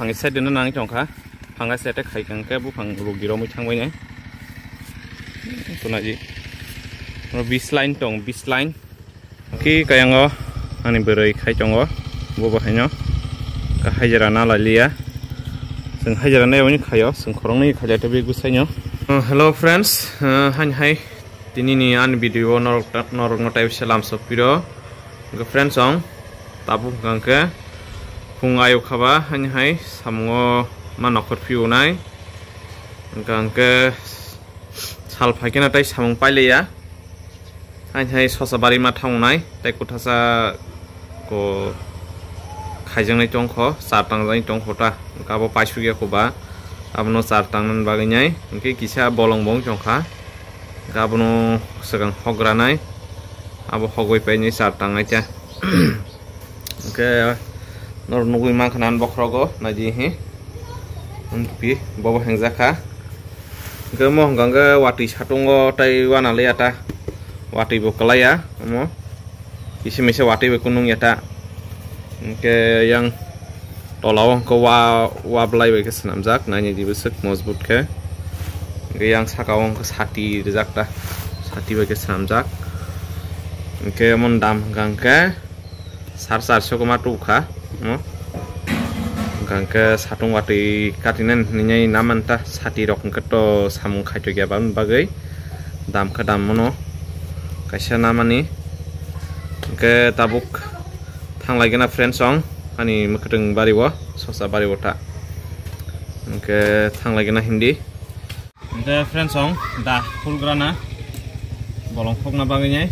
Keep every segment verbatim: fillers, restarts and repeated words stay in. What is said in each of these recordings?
Phang side no nang tongkha. Phang side khai kang khe buphang rok giromwi thangbai nai. Tunaji. Bis line tong, bis line. Ki kayango ani bwrwi khai tongo. Bo bo haino. Ka hajira na lai liya. Sing hajira na yoni khayo, sing khorong ni khaja te big busaino. Uh, hello friends, uh, han hai. Tini ni ani video norok ta-, norok no type salam sopiro. Ga friends ong. Tabuk hwnkha khe phung ayuk khaba, hani hai samungo ma nokhor phiunai. Hwnkha hwnkhe sal phaikhe na tai samung pailiya. Hani hai sosa bari ma thangnai, tai kuthasa ko khaijaknai tongkho, char tangjaknai tongkho ta. Hwnkha abo paisukya koba, abono char tangnani bagwi nai. Hwnkhe kisa bolong bong tongkha. Hwnkhe abono swkang hok ranai, abo hogwi painai char tangnai ta. Hwnkhe norok nugwi mankha na bokhorogo naidi hi. Hwnkhe bobo hengjakha. Hwnkhe omo hwnkha hwnkhe watwi satungo tai wana liya ta. Watwi bo kwlaiya omo. Kisa misa watwi bai kunung ya ta. Hwnkhe yang tola o hwnkhe wa, wa bwlai bai khe swnamjak, naini di bwswk mojbut khe. Hwnkhe yang saka o hwnkhe sati rijak ta. Sati bai khe swnamjak. Hwnkhe omo dam hwnkha hwnkhe sar charso kwma tubukha. Omo. Hwnkha hwnkhe satung watwi katinani hinwi nai naman ta. Sati rok hwnkhe to samung khaitokya bagwi dam khe dam mano. Kaisa namani. Hwnkhe tabuk thanglai gana friends song ani mwkhwtwng bari o, sosa bari o ta. Hwnkhe thanglai gana hindi. Hwnkhe friends song da full grana bolong khokna bagwi nai.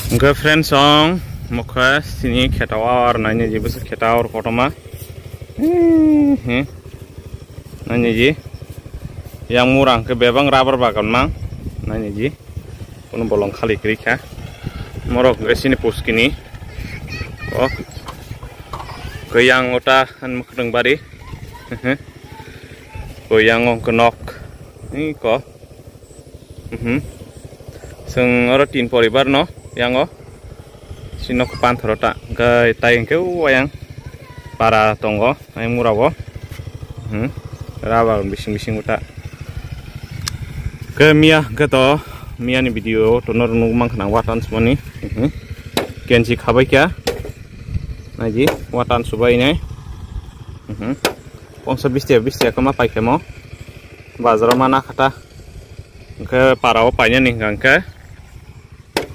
Hwnkhe friends song mokhe sini kheta o ar naini je bwswk kheta or kotorma. Hmm, hmm. Naini ji. Yang mura hwnkhe bebang rubber bagan mang. Naini ji. Kono bolong khali kwrwi kha. Morok hwnkhe sini puskini. O. Khe yang ota han mwkhwtwng bari. Khe yang o hwnkhe nok. Ni ko. Mhm. Chwng oro tin poribar no yango. Sino panthoro ta. Hwnkhe tai hwnkhe o ayang para tongo. Ayang mura o. Mhm. Rubber bising bising ta. Hwnkhe miya hwnkhe to miya ni video to norok nukmankha na watan sumani. Mhm. Kenchi khabai kha. Naidi watan subai nai. Mhm. Pongsa bisti bisti kama paikha mo. Bazaro mana khata. Hwnkhe para o painani hwnkha hwnkhe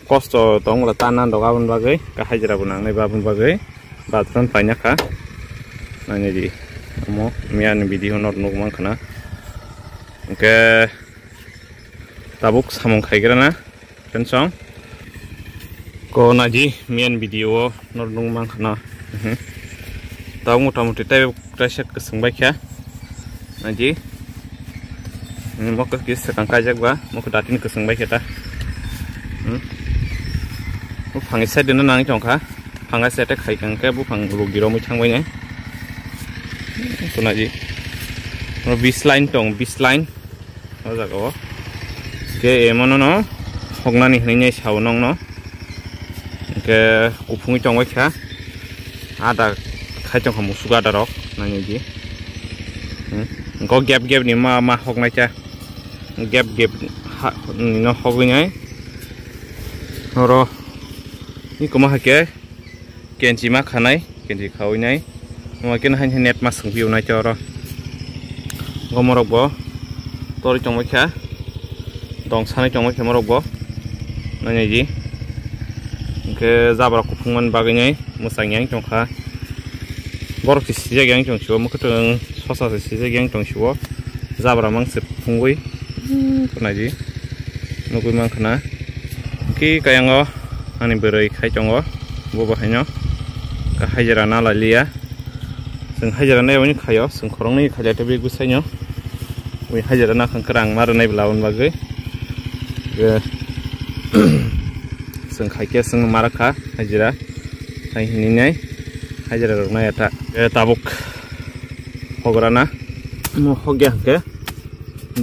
kosto tongla ta nandok aboni bagwi, ka hajira bo nangnai ba aboni bagwi bathroom paina kha. Naini di omo miya ni video no nukmankha na. Hwnkhe tabuk samung khaigrana. Tensong. Ko naji main video o nor nung mang khana. Mhm. Tau mota moti tai kaisa kwswng bai kha. Naji. Mo khe swkang kaijak ba, mo khe datin kwswng bai kha ta. Hmm. Bo phang side no nang tong kha. Phang side khai kang khe bo phang rok giro mui thang bai nai. Ko naji. Mo bis line tong, bis line. O jaga o. Ke emono no hoknani hinwi nai sao nong no. Ke kuphungwi tongbai kha. Ada khai tong kha musuk ada rok nani di. Hmm. Ko gap gap ni ma, ma hoknai kha. Gap gap ha, ni no hogwi nai. Oro. Ni koma hake. Kenchi ma khanai, kenchi khawi nai. Omo khe hai net ma swngphi nai te oro. Omo rok bo tori tongbai kha. Dong sanai tongbai kha morok bo. Nai nai di. Hwnkhe jabra kuphung man bagwi nai mwchang yang tong kha. Borok se sijak yang tong sio, mwkhwtwng sosa se sijak yang tong sio. Jabra mang se phungwi. Nai di. Nugwi man khana. Ki kayango. Ani bwrwi khai tongo, bo bo haino ka hajira na lai liya. Chwng hajira nai oni khaio, chwng khoroknwi khailai tei bwsaino. Ui hajira na khang kwrang ma rwnai bwla aboni bagwi. Ge, chwng khai khe chwng ma rwkha hajira. Hai hinwi nai hajira rok nai ata. Ge tabuk hogra na. Mo hogya hwnkhe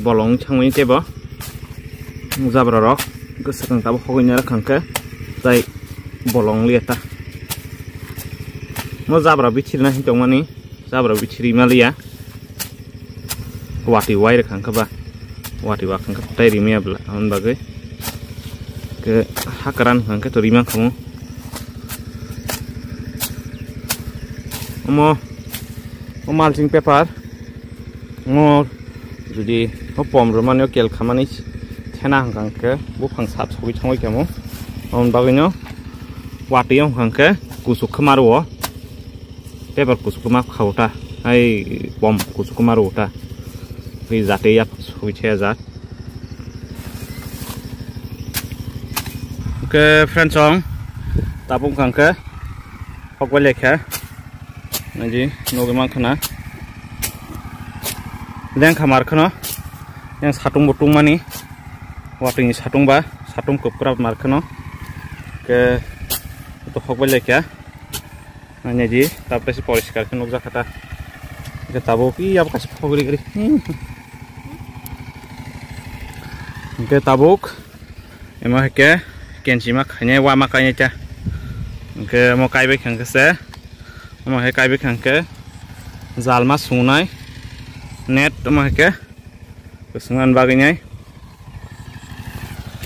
bolong thangwi teibo. Jabra rok, hwnkhe swkang tabuk hogwi nai rwkha hwnkhe, tai bolong liya ta. Mo jabra bichiri na hin tongmani, jabra bichiri ma liya. Watwi wai rwkha hwnkhe ba, watwi wak hwnkhe tai rimaya bwla, aboni bagwi. Hwnkhe hakran hwnkhe to rima khamu. Omo, o malching paper. Ngo jodi o pom rwmani o kel khamani thena hwnkha hwnkhe buphang sap sogwi thangwi khamu. Aboni bagwino watwi o hwnkha hwnkhe kuchuk khe ma rwo. Paper kuchuk khe ma kha o ta. Hai pom kuchuk khe ma rwo ta. Tei jate yak sogwi thaya jak. Hwnkhe friends song tabuk hwnkha hwnkhe. Hok bai lekha. Naji, nugwi mankha na. Lengkha mar kheno. Yang satung bo tungmani. Watwi ni satung ba, satung kwpra mar kheno. Ke to hok bai lekha. Naji, tapre se poriskar khe nukjakha ta. Ke tabuk, i abo kaisa phogri gri. Ke tabuk. Emo hai khe kenchima khainai, wama kainai ta. Hwnkhe omo kaibai kha hwnkhe se, omo hai kaibai kha hwnkhe jalma sungnai net omo hai khe swngna bagwi nai.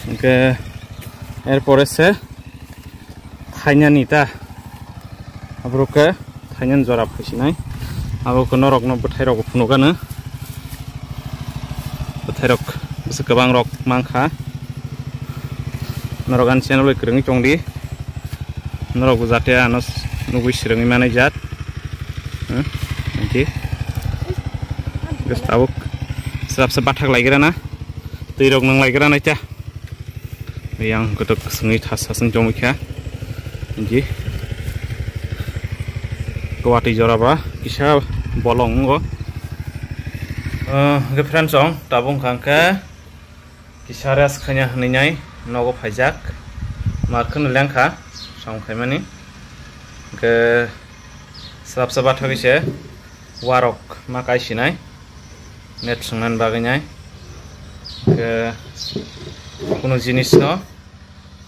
Hwnkhe er pore se khainani ta. Aborok khe thainani jora phaisinai. Abo khe norokno bwthairok bo phunukgano. Bwthairok bwswk kwbangrok mankha. Norok ani channel bai kwrwngwi tongdi. Norok bo jate ano nugwi swrwngwi manai jat. Hmm? Hwnkhe. Bwswk tabuk swrapsa bathak laigrana. Twirok nwnglaigrana cha. Yang kotok swngwi thas thas wng tongwi kha. Hwnkhe. Kwatwi jora ba kisa bolong wngo. Ah, hwnkhe friends song, tabuk wngkha hwnkhe kisa rest khaina hwnwi nai nogo phaijak. Mar kheno lengkha, sam khaimani. Hwnkhe swrapsa bathagwi se warok ma kaisinai. Net swngnani bagwi nai. Hwnkhe kunu jinisno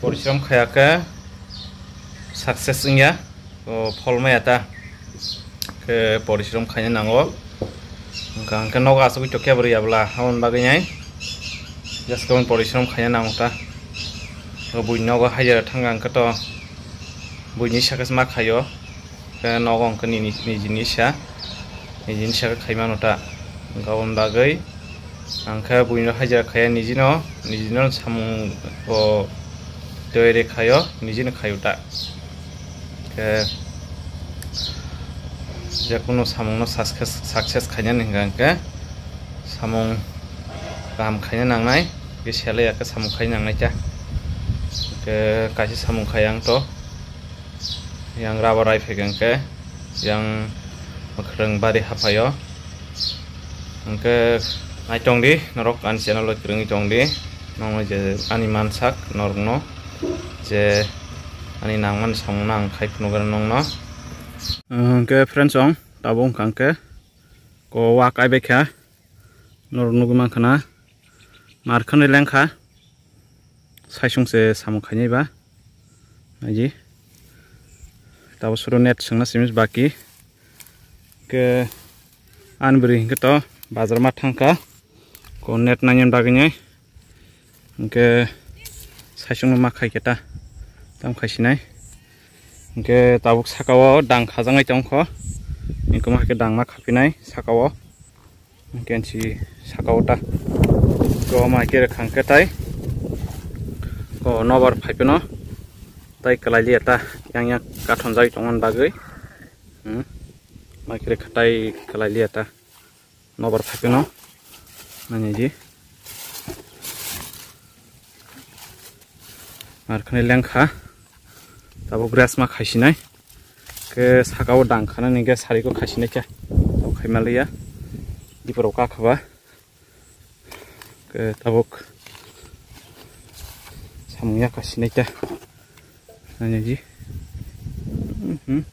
porishrom khaya khe success wngya, o phol maya ta. Khe porishrom khaina nango. Hwnkha hwnkhe nogo asugwi tokya bwrwi ya bwla, aboni bagwi nai. Just khe porishrom khaina nango ta. O buini nogo hajira thangkha hwnkhe to buini sakhe ma khaio. Khe nogo hwnkhe nini, nijini sa, nijini sa khe khaimano ta. Hwnkhe aboni bagwi ang khe buino hajira khaiya nijino, nijino samung o toyari khaio, nijino khaio ta. Khe jekunu samungno success, success khainani hwnkha hwnkhe samung kaham khaina nangnai, khe selai ya khe samung khaina nangnai ta. Khe kaisa samung khai ang to. Yang rubber rai phaikha hwnkhe yang mwkhwrwng bari haphaio. Hwnkhe naitongdi norok ani channel o kwrwngwi tongdi. Nokno je ani mansak norokno je ani nangmani samungno ang khai phunukgwna nokno. Hwnkhe friends song tabuk wngkha hwnkhe ko wa kaibai kha norok nugwi mankha na. Mar khwnwi lengkha. Saisung se samung khainai ba. Naiji. Tabo suru net swngna simi baki. Ke an bwrwi hwnkhe to bazar ma thangkha. Ko net nangya bagwi nai. Hwnkhe saisung no ma khai khe ta. Tam khai sinai. Hwnkhe tabuk saka o dang khajak nai tongkho. Hwnkhe ma khe dang ma khapinai saka o. Hwnkhe si saka o ta. Ko ma khe rwkha hwnkhe tai. Ko nobar phai phano. Tai kwlai liya ta. Yang yang kathon jagwi tongmani bagwi. Hmm. Ma khe rwkha tai kwlai liya ta. Nobar phai phano. Nani di. Ar khani lengkha. Tabuk rest ma khaisinai. Ke saka o dang khana ni ke sari ko khaisinai khe. Tabuk khaima liya. Diporo ka khaba. Ke tabuk samung ya khaisinai khe. Nani di. Mhm.